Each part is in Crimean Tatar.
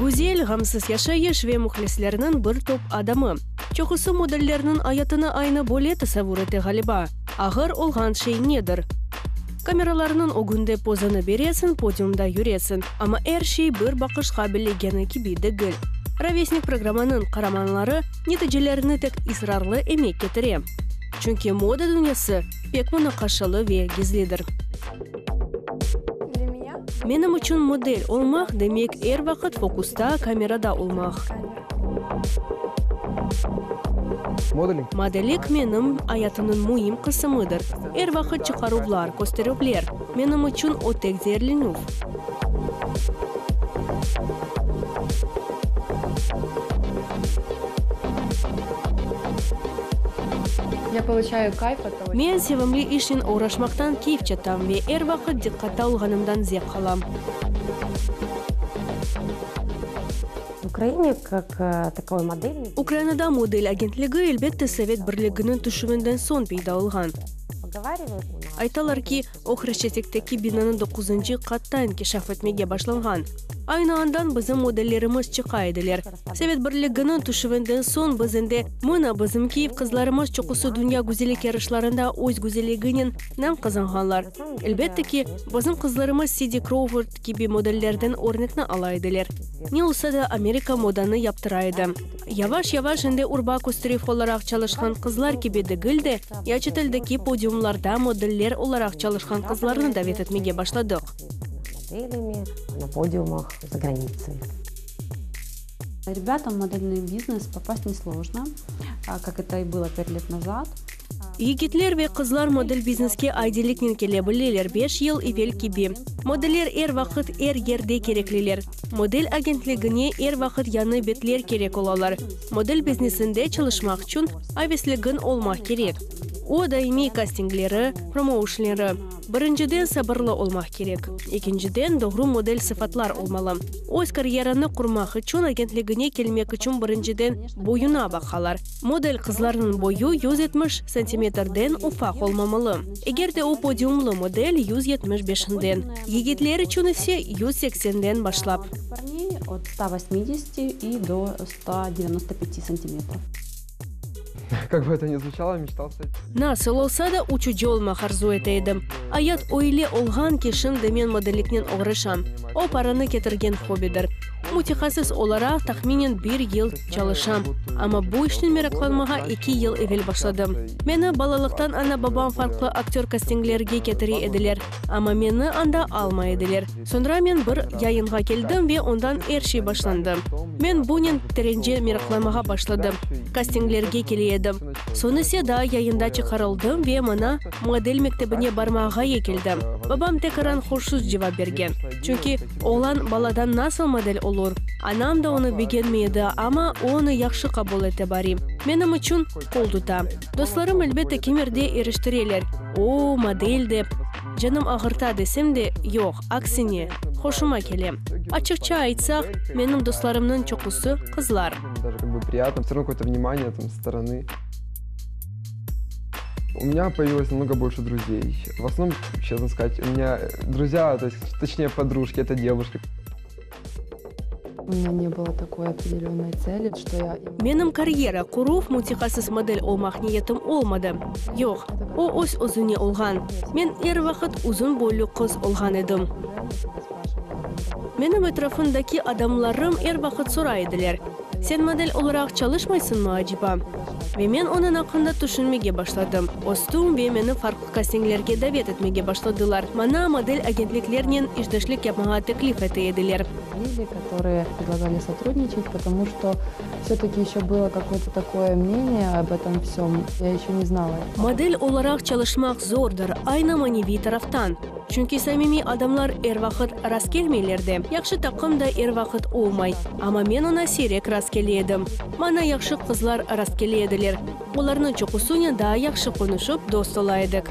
Güzel, ğamsız yaşayış ve mühlislerniñ bir top adamı. Çoqusı modellerniñ ayatını aynı böyle tasavvur ete ğaliba. Ağır olğan şey nedir? Kameralarnıñ ögünde pozanı beresiñ, podiumda yüresiñ, amma er şey bir baqışqa billegeni kibi degil. Rovesnik programmanıñ qaramanları neticelerini tek israrlı emek ketire. Çünki moda dünyası pek munaqaşalı ve gizlidir. Menim içün model olmaq, demek, er vaqıt fokusta, kamerada olmaq. Modellik menim ayatımnıñ müim qısımıdır. Er vaqıt çıqaruvlar, kösterüvler, menim içün o tek zeerlenüv. Men sevimli işnen oğraşmaqtan keyf çatam ve er vaqıt diqqatta olğanımdan zevq alam. Ukrainada model agentligi, elbette, Sovet Birliginiñ tüşüvinden soñ peyda olğan. Aytalar ki, o Hreşçatikteki binanıñ doquzıncı qatta inkişaf etmege başlanğan. Aynı andan bizim modellerimiz çıqa ediler. Sovet Birliginiñ tüşüvinden soñ biz endi, mına, bizim Kiyev qızlarımız çoqusı dünya güzellik yarışlarında öz güzelliginen nam qazanğanlar. Elbette ki, bizim qızlarımız Sidi Krouford kibi modellerden örnekni ala ediler. Ne olsa da, Amerika modanı yaptıra edi. Yavaş-yavaş endi urba kösterüv olaraq çalışqan qızlar kibi degil de, ya çeteldeki podiumlarda modeller olaraq çalışqan qızlarnı davet etmege başladıq. Yigitler ve qızlar model bizneske aydiliknen kele bileler, beş yıl evel kibi. Modeller er vaqıt, er yerde kerekliler. Model agentligine er vaqıt yañı betler kerek olalar. Model biznesinde çalışmaq içün avesligiñ olmaq kerek. O, daimiy kastingleri, promouşnleri. Birinciden, sabırlı olmaq kerek. Ekinciden, doğru model sıfatlar olmalı. Öz karyeranı qurmaq içün agentligine kelmek içün birinciden boyuna baqalar. Model qızlarnıñ boyu 170 santimetrden ufaq olmamalı. Eger de o podiumlı model, 175-inden. Yigitler içün ise, 180-den başlap. Nasıl olsa da, uçucı olmaq arzu ete edim. Ayat öyle olğan ki, şimdi men modelliknen oğraşam. O, paranı ketirgen hobbidir. Mütehassıs olaraq tahminen bir yıl çalışam, amma bu işnen meraqlanmağa eki yıl evel başladım. Meni balalıqtan ana-babam farqlı aktör kastinglerge ketire ediler, amma meni anda almay ediler. Soñra men bir yayınğa keldim ve ondan er şey başlandı. Men bunen terence meraqlanmağa başladım, kastinglerge kele edim. Soñ ise daa yayında çıqarıldım ve maña model mektebine barmağa ğaye keldi. Babam tekaran hoşsuz cevap bergen, çünki oğlan baladan nasıl model olur? Anam da onı begenmey edi, amma o onı yahşı qabul ete bari. Menim içün qol tuta. Dostlarım, elbette, kimerde eriştireler, O, model dep. Canım ağırta desem de, yoq, aksine, hoşuma kele. Açıqça aytsaq, menim dostlarımnıñ çoqusı, qızlar. U меня появилось намного больше друзей. В основном, честно сказать, у меня друзья, то есть, точнее, подружки, это девушки. У меня не было такой определенной цели, что я... Menim karyera quruv, mütehassıs model olmaq niyetim olmadı. Yoq, o öz-özüne olğan. Men er vaqıt uzun boylu qız olğan edim. Menim etrafımdaki adamlarım er vaqıt soray ediler, Sen model olaraq çalışmaysıñmı aceba? Ve men onıñ aqqında tüşünmege başladım. Östüm ve meni farqlı kastinglerge davet etmege başladılar. Maña model agentliklernen işdeşlik yapmağa teklif ete ediler. Люди, которые предлагали сотрудничать, потому что всё-таки ещё было какое-то такое мнение об этом всём, я ещё не знала. Model olaraq çalışmaq zordır, aynı maneviy taraftan. Çünki samimiy adamlar er vaqıt rastkelmeyler de, yahşı taqım da er vaqıt olmay. Amma men oña siyrek rastkele edim. Maña yahşı qızlar rastkele ediler. Olarnıñ çoqusınen daa yahşı qonuşıp, dost ola edik.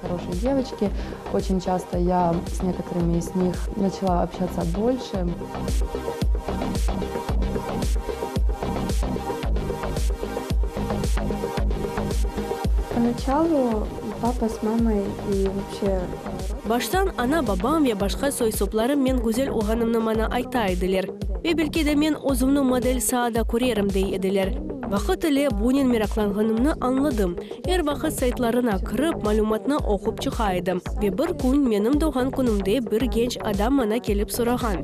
Хорошие девочки. Очень часто я с некоторыми из них начала общаться больше. Поначалу папа с мамой и вообще Baştan ana-babam ve başqa soy-soplarım men güzel olğanımnı maña ayta ediler. Ve belki de men özümni model saada körerim, dey ediler. Vaqıt ile bunen meraqlanğanımnı añladım. Er vaqıt saytlarına kirip, malümatnı oqup çıqa edim. Ve bir kün, menim doğğan künümde, bir genç adam maña kelip sorağan,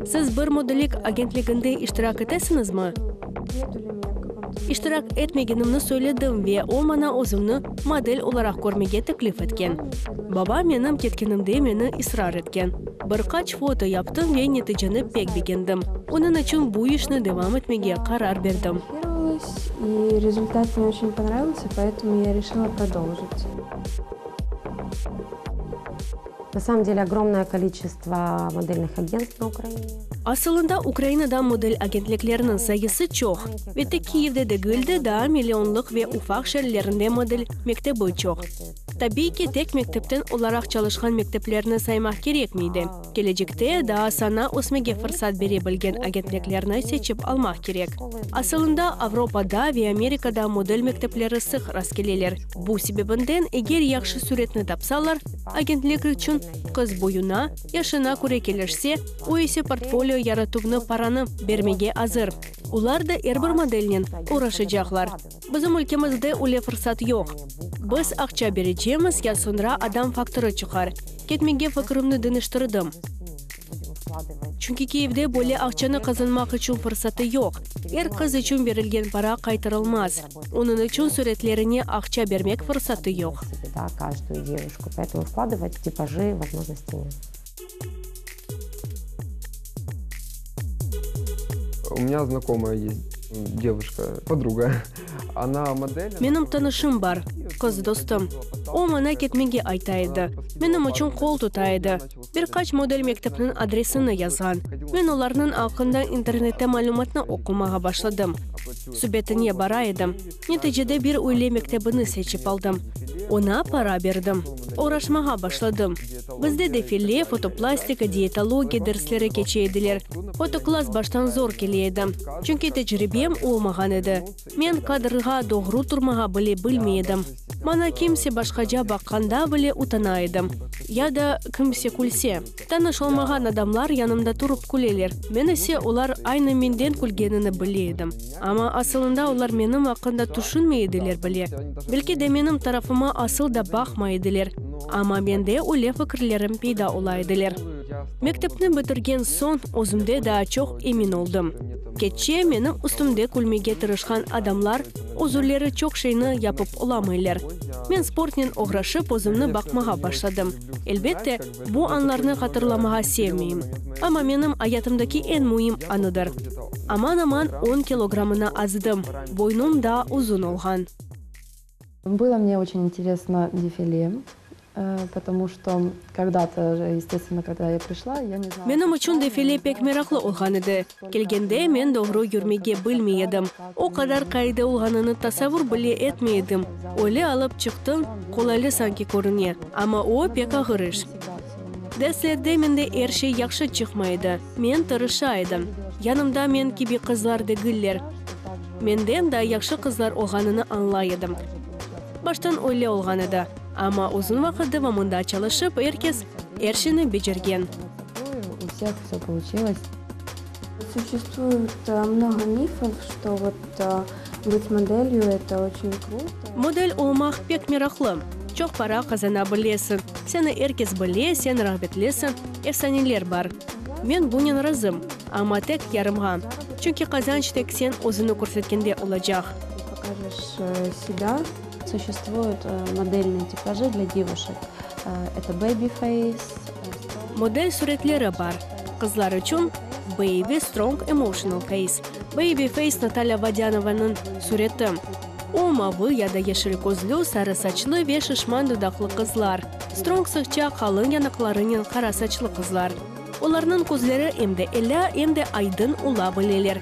Siz bir modellik agentliginde iştirak etesiñizmi? İştirak etmegenimni söyledim ve o maña özümni model olaraq körmege teklif etken. Baba menim ketkenimde meni israr etken. Bir qaç foto yaptım ve neticeni pek begendim. Onıñ içün bu işni devam etmege qarar berdim. И результат мне очень понравился, поэтому я решила продолжить. На самом деле огромное количество модельных агентств на Украине. Asılında Ukrainada model agentlikleriniñ sayısı çoq. Ve tek Kiyevde degil de, daa millionlıq ve ufaq şeerlerinde model mektebi çoq. Tabiiy ki, tek mektepten olaraq çalışqan mekteplerni saymaq kerekmey de. Kelecekte daa saña ösmege fırsat bere bilgen agentliklerni seçip almaq kerek. Asılında Avropada ve Amerikada model mektepleri sıq rastkeleler. Bu sebebinden, eger yahşı süretni tapsalar, agentlik içün qız boyuna, yaşına köre kelişse, o ise portfolio yaratuvnı paranı bermege azır. Olar da er bir modelnen oğraşacaqlar. Bizim ülkemizde öyle fırsat yoq. Biz aqça berecemiz ya soñra adam faktorı çıqar. Ketmege fikirimni deñiştirdim. Çünki Kiyevde böyle aqçanı qazanmaq içün fırsatı yoq. Er qız içün berilgen para qaytarılmaz. Onıñ içün süretlerine aqça bermek fırsatı yoq. U menya znakomaya est devuşka, podruga. Ona model. Menim tanışım bar, qız dostum. O, maña ketmege ayta edi. Menim içün qol tuta edi. Bir qaç model mektepniñ adresini yazğan. Men olarnıñ aqqında internette malümatnı oqumağa başladım. Subetine bara edim. Neticede bir üyle mektebini seçip aldım. Oña para berdim. Oğraşmağa başladım. Bizde defile, fotoplastika, diyetologiya dersleri keçe ediler. Fotoklass baştan zor kele edi, çünki tecribem olmağan edi. Men kadrğa doğru turmağa bile bilmey edim. Maña kimse başqaca baqqanda bile utana edim. Ya da kimse külse. Tanış olmağan adamlar yanımda turıp küleler, men ise olar aynı menden külgenini bile edim. Amma asılında olar menim aqqında tüşünmey ediler bile. Belki de menim tarafıma asıl da baqmay ediler. Amma mende öyle fikirlerim peyda ola ediler. Mektepni bitirgen soñ özümde daa çoq emin oldım. Keççe menim üstümde külmege tırışqan adamlar özürleri çoq şeyni yapıp olamaylar. Men sportnen oğraşıp özümni baqmağa başladım. Elbette, bu anlarnı hatırlamağa sevmeyim. Amma menim ayatımdaki eñ müim anıdır. Aman-aman on kilogramına azdım, boynum daa uzun olğan. Было мне очень интересно дефиле, потому что когда-то, естественно, когда я пришла, я не знала. Menim içün defile pek meraqlı olğan edi. Kelgende men doğru yürmege bilmey edim. O qadar qaide olğanını tasavvur bile etmey edim. Öyle alıp çıqtıñ, qolaylı sanki körüne, amma o pek ağır iş. Derslerde mende er şey yahşı çıqmay edi. Men tırışa edim. Yanımda men kibi qızlar degiller. Menden daa yahşı qızlar olğanını añlay edim. Baştan öyle olğan edi, amma uzun vaqıt devamında çalışıp, er kes er şeyni becergen. U vseh vse poluçilos. Suşествует mnogo mifov, çto vot bıt modelью eto oçen kruto. Model olmaq pek meraqlı. Çoq para qazana bilesiñ. Seni er kes bile, sen rağbetlisiñ, efsaneler bar. Men bunen razım, amma tek yarımğa. Çünki qazanç tek sen özüni körsetkende olacaq. Pokajeş sebâ. Suşествуют modelnıye tipaji dlâ devuşek. Eto baby face, Model süretleri bar. Qızlar içün Baby Strong Emotional Face. Baby Face Natalya Vodyanovanıñ süreti. O, mavı ya da yeşil közlü, sarı saçlı ve şişman dudaqlı qızlar. Strong sıqça qalın yanaqlarınen qara saçlı qızlar. Olarnıñ közleri em de elâ, em de aydın ola bileler.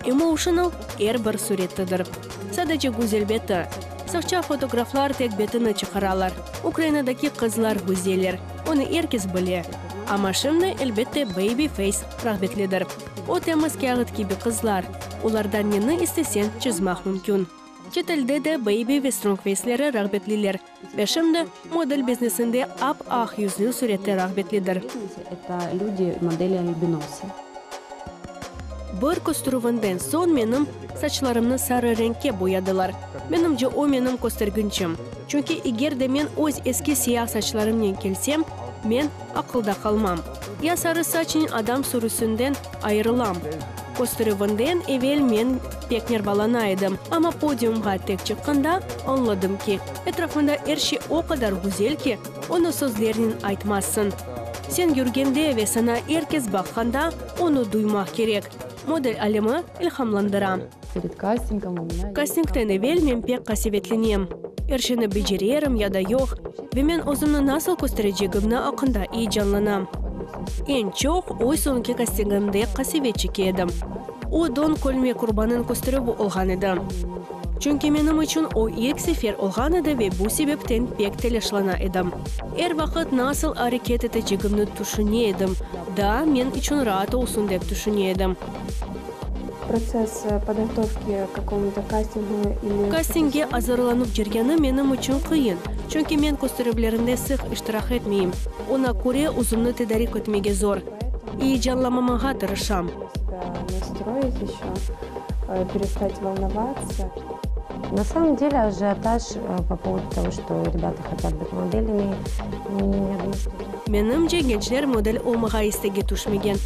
Emotional, er bir süretidir. Sadece güzel beti. Sıqça fotograflar tek betini çıqaralar. Ukrainadaki qızlar güzeller. Onı er kes bile. Amma şimdi, elbette, baby face rağbetlidir. O temiz kâğıt kibi qızlar. Olardan neni isteseñ çızmaq mümkün. Çetelde de baby ve strong faceleri rağbetliler. Ve şimdi model biznesinde ap-aq yüzlü süreti rağbetlidir. Eto ljudi, modeli albinosı. Bir kösterüvinden soñ menim saçlarımnı sarı renkke boyadılar. Menimce, o menim kösterginçim. Çünki eger de men öz eski siyah saçlarımnen kelsem, men aqılda qalmam. Ya sarı saçnen adam sürüsinden ayırılam. Kösterüvinden evel men pek nervalana edim, amma podiumğa tek çıqqanda añladım ki, etrafında er şey o qadar güzel ki, onı sözlernen aytmazsıñ. Sen yürgende ve saña er kes baqqanda onı duymaq kerek. Model alemi ilhamlandıra. Pered kastingom u menya. Kastingten evel men pek qasevetlenem. Er şeyni becererim ya da yoq, ve men özümni nasıl kösterecegimni aqqında eyecanlanam. Eñ çoq öz soñki kastingimde qasevet çeke edim. O, Don kölmek urbanıñ kösterüvi olğan edi. Çünki menim içün o ilk sefer olğan edi ve bu sebepten pek telâşlana edim. Er vaqıt nasıl areket etecegimni tüşüne edim, daa men içün raat olsun dep tüşüne edim. Protsess podgotovki k kakomu-to kastingu ili. Kastingge azırlanuv ceryanı menim içün qıyın, çünki men kösterüvlerinde sıq iştirak etmeyim, oña köre özümni tedarik etmege zor. Eyecanlamamağa tırışam. Sebâ nastroit eşö, perestat volnovatsa. Na samom dele ajiotaj po povodu togo, çto rebâta hotât bıt modelâmi, ya dumаю, çto. Menimce, gençler model olmağa istegi tüşmegen.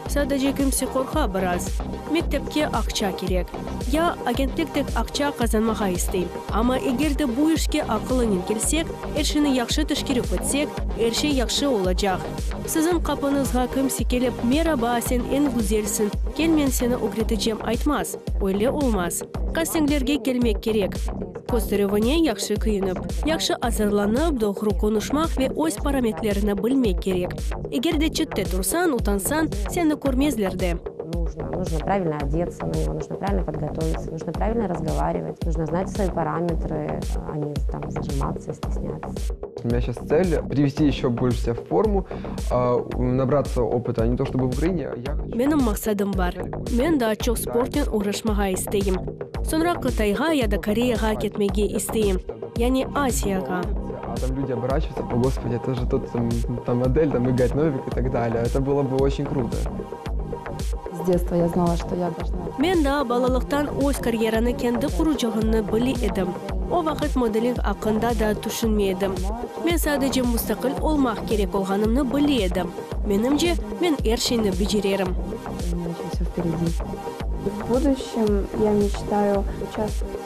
Sadece kimse qorqa biraz. Mektepke aqça kerek. Ya agentlik tek aqça qazanmağa istey. Amma eger de bu işke aqılınen kelsek, er şeyni yahşı teşkerüv etsek, er şey yahşı olacaq. Siziñ qapıñızğa kimse kelip, Meraba, sen eñ güzelsiñ, kel men seni ögretecem aytmaz. Öyle olmaz. Kastinglerge kelmek kerek. Kösterüvine yahşı kiyinip, yahşı azırlanıp, doğru qonuşmaq ve öz parametlerini bilmek kerek. Eger de çette tursañ, utansañ, seni körmezler de. Нужно, нужно правильно одеться на него, нужно правильно подготовиться, нужно правильно разговаривать, нужно знать свои параметры, а не там зажиматься, стесняться. У меня сейчас цель привести еще больше себя в форму, набраться опыта, не то чтобы в Украине, я хочу. Menim maqsadım bar. Men daa çoq sportnen oğraşmağa isteyim. Soñra Qıtayğa ya da Koreyağa ketmege isteyim, yani Asiyağa. А там люди оборачиваются, о господи, это же тот там модель, там Игорь Новик и так далее. Это было бы очень круто. С детства я знала, что я должна. Men daa balalıqtan öz karyeranı kendi qurucağımnı bile edim. O vaqıt modeling aqqında da tüşünmey edim. Men sadece mustaqil olmaq kerek olğanımnı bile edim. Menimce, men er şeyni becererim. У меня еще все впереди. В будущем я мечтаю участвовать.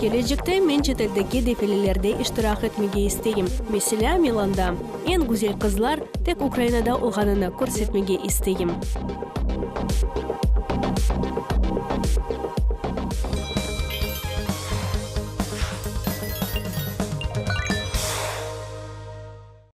Kelecekte men çeteldeki defilelerde iştirak etmege isteyim. Meselâ, Milanda. Eñ güzel qızlar tek Ukrainada olğanını körsetmege isteyim.